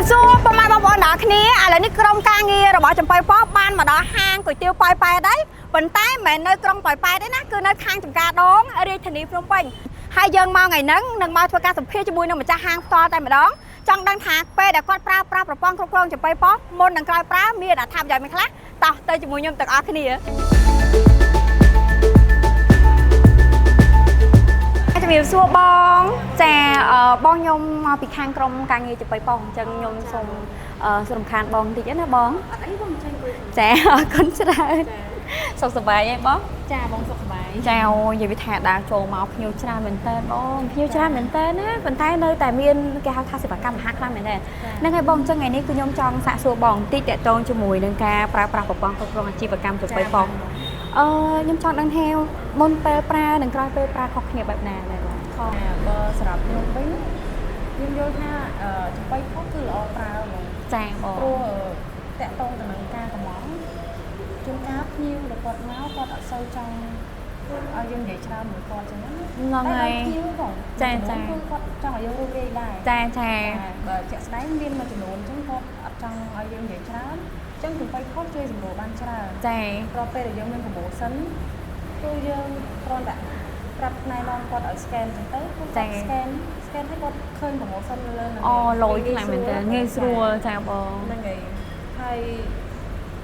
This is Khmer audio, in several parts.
សួរពុកម៉ែបងប្អូនទាំងអស់គ្នាឥឡូវនេះក្រុមការងាររបស់ចំប៉ីប៉ុស្តិ៍បានមកដល់ហាងគុយទាវប៉ោយប៉ែតហើយប៉ុន្តែមិនមែននៅក្រុងប៉ោយប៉ែតទេណាគឺនៅខាងចំការដងរាជធានីភ្នំពេញហើយយើងមកថ្ងៃហ្នឹងនឹងមកធ្វើការសម្ភាសជាមួយនឹងម្ចាស់ហាងផ្ទាល់តែម្ដងចង់ដឹងថាពេលដែលគាត់ប្រើប្រាស់ប្រព័ន្ធគ្រប់គ្រងចំប៉ីប៉ុស្តិ៍មុននឹងក្រោយប្រើមានអត្ថប្រយោជន៍មិនខ្លះតោះទៅជាមួយខ្ញុំទាំងអស់គ្នាជំរាបសួរបងចាបងខ្ញុំមកពីខាងក្រុមការងារចំប៉ីប៉ុស្តិ៍អញ្ចឹងខ្ញុំសូមសូមរំខានបងបន្តិចណាបង អត់អីបងចេញអង្គុយ ចាអរគុណច្រើនសុខសប្បាយទេបង ចាបងសុខសប្បាយ ចាអូនិយាយវាថាដើរចូលមកភ្ញៀវច្រើនមែនតើបងភ្ញៀវច្រើនមែនតើណាប៉ុន្តែនៅតែមានគេហៅថាសេវាកម្មមហាខ្លាំងមែនតើហ្នឹងហើយបងអញ្ចឹងថ្ងៃនេះគឺខ្ញុំចង់សាកសួរបងបន្តិចតកតងជាមួយនឹងការប្រើប្រាស់ប្រព័ន្ធគ្រប់គ្រងអាជីវកម្មចំប៉ីប៉ុស្តិ៍ខ្ញុំចង់ដឹងថាមុនពេលប្រើនិងក្រោយពេលប្រើខុសគ្នាបែបណាដែរបង ខបើសម្រាប់ខ្ញុំវិញខ្ញុំយល់ថាចំប៉ីផុសគឺល្អប្រើហ្មង ចាបង ព្រោះតកតងទៅនឹងការកំងជួនកាលភ្ញៀវដែលគាត់មកគាត់អត់សូវចង់ឲ្យយើងនិយាយច្រើនមួយគាត់ចឹងណា ហ្នឹងហើយ ភ្ញៀវបង ចាចា គឺគាត់ចង់ឲ្យយើងរួមរាយដែរ ចាចា បើជាក់ស្ដែងមានមួយចំនួនចឹងគាត់អត់ចង់ឲ្យយើងនិយាយច្រើនចឹងចំប៉ីផុសជួយសម្រួលបានច្រើន ចា ព្រោះពេលដែលយើងមាន promotion គឺយើងគ្រាន់តែប្រាប់ណែនាំគាត់ឲ្យ scan ចឹងទៅគឺគាត់ scan ឲ្យគាត់ឃើញ promotion នៅលើហ្នឹង អូលយខ្លាំងមែនតើងាយស្រួលចាបង ហ្នឹងហើយហើយ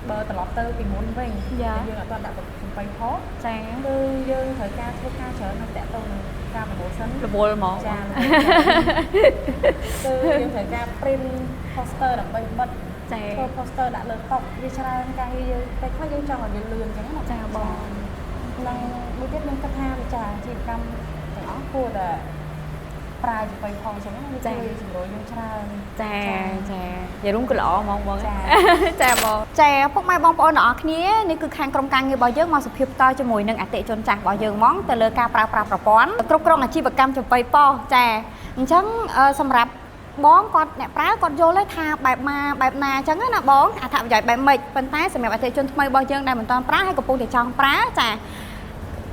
បើត្រឡប់ទៅពីមុនវិញយើងអត់ទាន់ដាក់ចំប៉ីផុស ចា គឺយើងត្រូវការធ្វើការច្រើននៅតាក់ទងនឹងការ promotion រវល់ហ្មង ចាគឺយើងត្រូវការ print poster ដើម្បីបិទ ចា ធ្វើ poster ដាក់លើតុវាច្រើនការងារយើងពេលខ្លះយើងចង់ឲ្យវាលឿនអញ្ចឹងណា ចាបង និងមួយទៀតខ្ញុំគិតថាម្ចាស់អាជីវកម្មទាំងអស់គួរតែប្រើចំប៉ីផងអញ្ចឹងណាវាជួយសម្រួលយើងច្រើន ចាចានិយាយរួមគឺល្អហ្មងបង ចា ចាបងចាពុកម៉ែបងប្អូនទាំងអស់គ្នានេះគឺខាងក្រុមការងាររបស់យើងមកសុភាពតជាមួយនឹងអតិថិជនចាស់របស់យើងហ្មងទៅលើការប្រើប្រាស់ប្រព័ន្ធគ្រប់គ្រងអាជីវកម្មចំប៉ីប៉ុស្តិ៍ចាអញ្ចឹងសម្រាប់បងគាត់អ្នកប្រើគាត់យល់ហើយថាបែបមកបែបណាអញ្ចឹងណាបងអត្ថប្រយោជន៍បែបម៉េចប៉ុន្តែសម្រាប់អតិថិជនថ្មីរបស់យើងដែលមិនទាន់ប្រើហើយកំពុងតែចង់ប្រើចា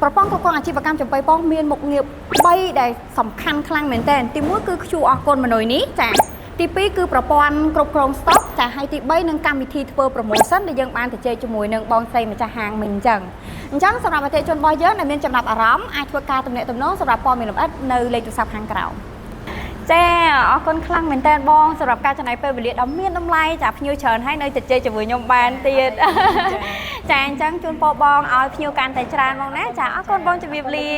ប្រព័ន្ធគ្រប់គ្រងអាជីវកម្មចំប៉ីប៉ុស្តិ៍មានមុខងារ3ដែលសំខាន់ខ្លាំងមែនទែនទី1គឺ QR code មនុយនេះចាទី2គឺប្រព័ន្ធគ្រប់គ្រង stock ចាហើយទី3នឹងកម្មវិធីធ្វើ promotion ដែលយើងបានទៅជែកជាមួយនឹងបងស្រីម្ចាស់ហាងមិញអញ្ចឹងអញ្ចឹងសម្រាប់អតិថិជនរបស់យើងដែលមានចំណាប់អារម្មណ៍អាចធ្វើការទំនាក់ទំនងសម្រាប់ព័ត៌មានលម្អិតនៅលេខទូរស័ព្ទខាងក្រោមចាអរគុណខ្លាំងមែនតើបងសម្រាប់ការចំណាយពេលវេលាដ៏មានតម្លៃចាភ្ញៀវច្រើនហើយនៅជជែកជាមួយខ្ញុំបានទៀតចាអញ្ចឹងជូនពរបងឲ្យភ្ញៀវកាន់តែច្រើនមកណាចាអរគុណបងជម្រាបលា